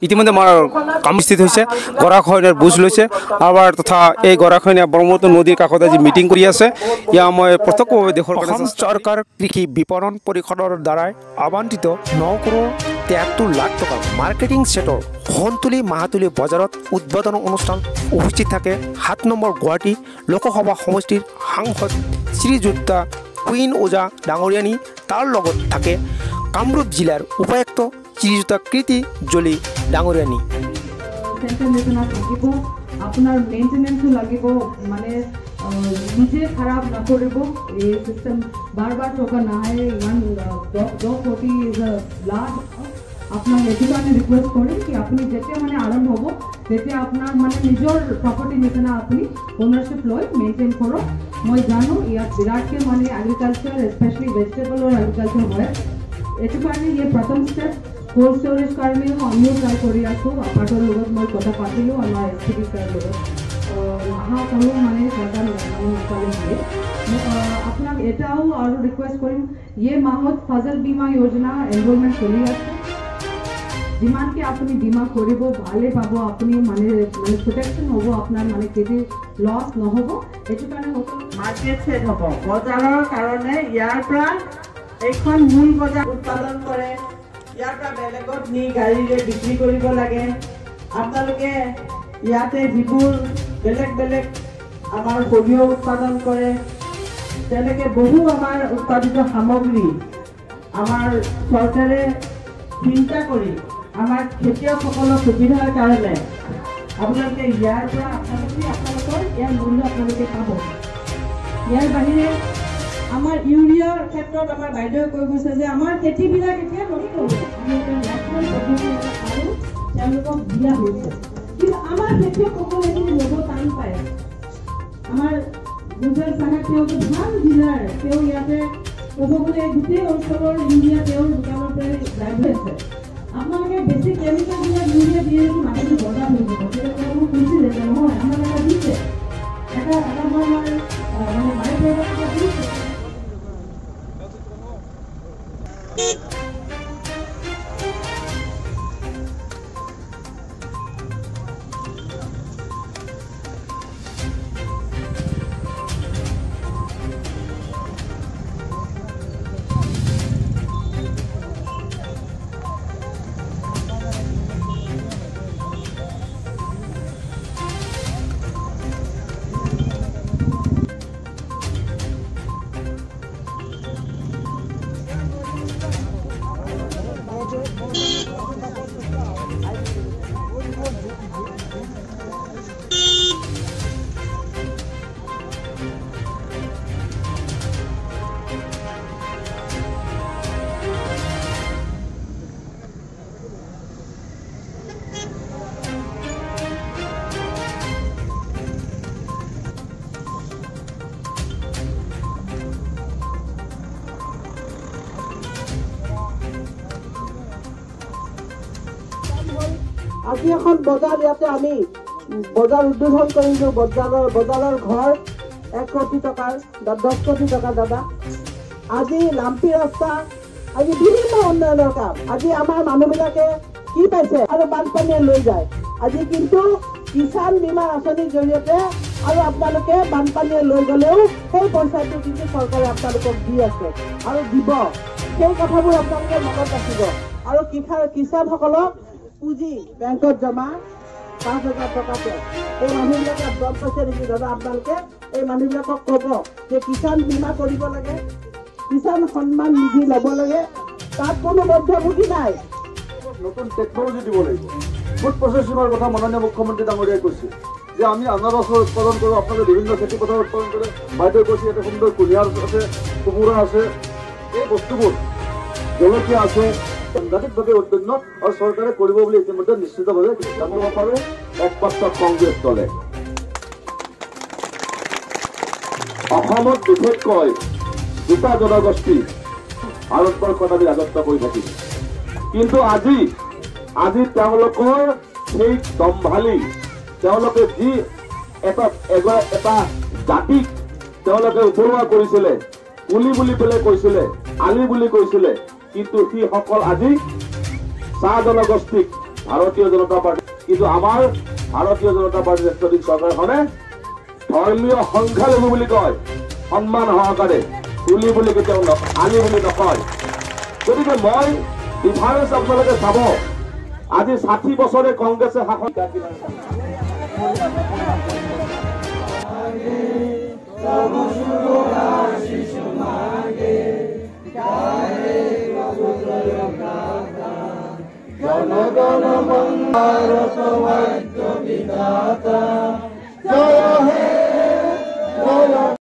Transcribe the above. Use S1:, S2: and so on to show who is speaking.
S1: ইতিমধ্যে আমাৰ কাম স্থিত হৈছে, গৰাখহনীয়াৰ বুজ লৈছে আমাৰ তথা এই গৰাখহনীয়া ব্ৰহ্মপুত্ৰ নদীৰ কাষত আজি মিটিং কৰি আছে। ইয়া মই প্ৰত্যক্ষভাৱে দেশৰ
S2: অসম চৰকাৰ কৃষি বিপণন পৰিষদৰ দ্বাৰাই আবণ্টিত 9 কৰোৰ 73 লাখ টকা মাৰ্কেটিং ছেটৰ সোণতুলি মাহাতুলি বজাৰত উদ্বোধন অনুষ্ঠান উপস্থিত থাকে 7 নম্বৰ গুৱাহাটী লোকসভা সমষ্টিৰ সাংসদ শ্ৰীযুক্তা কুইন ওজা ডাঙৰীয়ানী, তাৰ লগত থাকে কামৰূপ জিলাৰ উপায়ুক্ত শ্ৰীযুক্তা কৃতি জলি ডাঙৰীয়ানী।
S3: থাকিব আপোনাৰ মেইনটেনেঞ্চো লাগিব, মানে নিজে খাৰাপ নকৰিব। এই চিষ্টেম বাৰ বাৰ টকা নাহে, ইমান 10 কোটি is a large. আপোনাক এইটো কাৰণে ৰিকুৱেষ্ট কৰিম কি আপুনি যেতিয়া মানে আৰম্ভ হ'ব তেতিয়া আপোনাৰ মানে নিজৰ প্ৰপাৰ্টি নিচিনা আপুনি অ'নাৰশ্বিপ লৈ মেইনটেইন কৰক। মই জানো ইয়াত বিৰাটকৈ মানে এগ্ৰিকালচাৰ, স্পেচিয়েলি ভেজিটেবলৰ এগ্ৰিকালচাৰ হয়, এইটো কাৰণে ইয়ে প্ৰথম ষ্টেপ। কোল্ড ষ্ট'ৰেজ কাৰণেও আমিও ট্ৰাই কৰি আছোঁ। আপাৰ্টৰ লগত মই কথা পাতিলোঁ, আমাৰ এছ পি ডি ছাৰৰ লগত আশা কৰোঁ মানে চৰকাৰ মানে সোনকালে দিয়ে। আপোনাক এটাও আৰু ৰিকুৱেষ্ট কৰিম, এই মাহত ফচল বীমা যোজনা এনৰলমেণ্ট চলি আছে। যিমানকৈ আপুনি বীমা কৰিব ভালেই পাব, আপুনি মানে মানে প্ৰটেকশ্যন হ'ব, আপোনাৰ মানে খেতিৰ লছ নহ'ব। সেইটো কাৰণে সকলো
S4: মাৰ্কেট ছেট হ'ব বজাৰৰ কাৰণে। ইয়াৰ পৰা এইখন মূল বজাৰ উৎপাদন কৰে, ইয়াৰ পৰা বেলেগত নি গাড়ীৰে বিক্ৰী কৰিব লাগে। আপোনালোকে ইয়াতে যিবোৰ বেলেগ বেলেগ আমাৰ সৰিয়হ উৎপাদন কৰে, তেনেকৈ বহু আমাৰ উৎপাদিত সামগ্ৰী আমাৰ চৰকাৰে চিন্তা কৰি আমাৰ খেতিয়কসকলৰ সুবিধাৰ কাৰণে আপোনালোকে ইয়াৰ পৰা
S3: আপোনালোকৰ ইয়াৰ মূল্য আপোনালোকে পাব। ইয়াৰ বাহিৰে আমাৰ ইউৰিয়াৰ ক্ষেত্ৰত আমাৰ বাইদেৱে কৈ গৈছে যে আমাৰ খেতিবিলাক এতিয়া নষ্ট হৈছে, আমি এটা নেশ্যনেল পদ্ধতি আৰু তেওঁলোকক দিয়া হৈছে, কিন্তু আমাৰ খেতিয়কসকলে এইখিনি ল'ব টান পায়। আমাৰ গুজৰাট চাহাব তেওঁতো ভাল ডিলাৰ, তেওঁ ইয়াতে ক'ব গ'লে গোটেই অঞ্চলৰ ইউৰিয়া তেওঁৰ দোকানৰ পৰাই ড্ৰাইভ হৈ আছে। আপোনালোকে বেছি কেমিকেলবিলাক ইউৰিয়া দিয়ে মাটিটো বৰবাদ হৈ যাব। তেতিয়া তেওঁলোকে কৈছিলে যে নহয়, আমাক এটা দিছে, এটা এটা মই আমাৰ মানে বাই প্ৰডাক্ট এটা দিছে।
S4: আজি এখন বজাৰ ইয়াতে আমি বজাৰ উদ্বোধন কৰিলোঁ। বজাৰৰ ঘৰ 1 কোটি টকাৰ, 10 কোটি টকা দাদা। আজি লাম্পি ৰাস্তা, আজি বিভিন্ন উন্নয়নৰ কাম। আজি আমাৰ মানুহবিলাকে কি পাইছে আৰু বানপানীয়ে লৈ যায়। আজি কিন্তু কিষাণ বীমা আঁচনিৰ জৰিয়তে আৰু আপোনালোকে বানপানীয়ে লৈ গ'লেও সেই পইচাটো কিন্তু চৰকাৰে আপোনালোকক দি আছে আৰু দিব। সেই কথাবোৰ আপোনালোকে মনত ৰাখিব। আৰু কিষাণসকলক পুঁজি বেংকত জমা 5,000 টকাকে এই মানুহবিলাকে গম পাইছে নেকি দাদা? আপোনালোকে এই মানুহবিলাকক ক'ব যে কিষাণ বীমা কৰিব লাগে, কিষাণ সন্মান নিধি ল'ব লাগে, তাত কোনো মধ্যভোগী নাই।
S5: নতুন টেকন'লজি দিব লাগিব। ফুড প্ৰচেছিঙৰ কথা মাননীয় মুখ্যমন্ত্ৰী ডাঙৰীয়াই কৈছে যে আমি আনাৰসৰ উৎপাদন কৰোঁ, আপোনালোকে বিভিন্ন খেতি পথাৰ উৎপাদন কৰে। বাইদেৱে কৈছে ইয়াতে সুন্দৰ কুঁহিয়াৰ আছে, কোমোৰা আছে, এই বস্তুবোৰ জলকীয়া আছে, সাংঘাতিকভাৱে উদ্বিগ্ন আৰু চৰকাৰে কৰিব বুলি ইতিমধ্যে নিশ্চিতভাৱে জানিব পাৰোঁ। একমাত্ৰ কংগ্ৰেছ দলে অসমত বিশেষকৈ দুটা জনগোষ্ঠী ভাৰতবৰ্ষত আমি ৰাজত্ব কৰি থাকিম, কিন্তু আজি তেওঁলোকৰ সেই দম্ভালি, তেওঁলোকে যি এটা জাতিক তেওঁলোকে উপৰুৱা কৰিছিলে, কুলি বুলি পেলাই কৈছিলে, আলি বুলি কৈছিলে, কিন্তু সিসকল আজি চাহ জনগোষ্ঠীক ভাৰতীয় জনতা পাৰ্টি। কিন্তু আমাৰ ভাৰতীয় জনতা পাৰ্টীৰ নেতৃত্বাধীন চৰকাৰখনে ধৰ্মীয় সংখ্যালঘু বুলি কয়, সন্মান সহকাৰে তুলি বুলি কেতিয়াও আলি বুলি নকয়। গতিকে মই ডিফাৰেন্স আপোনালোকে চাব, আজি 60 বছৰে কংগ্ৰেছে শাসন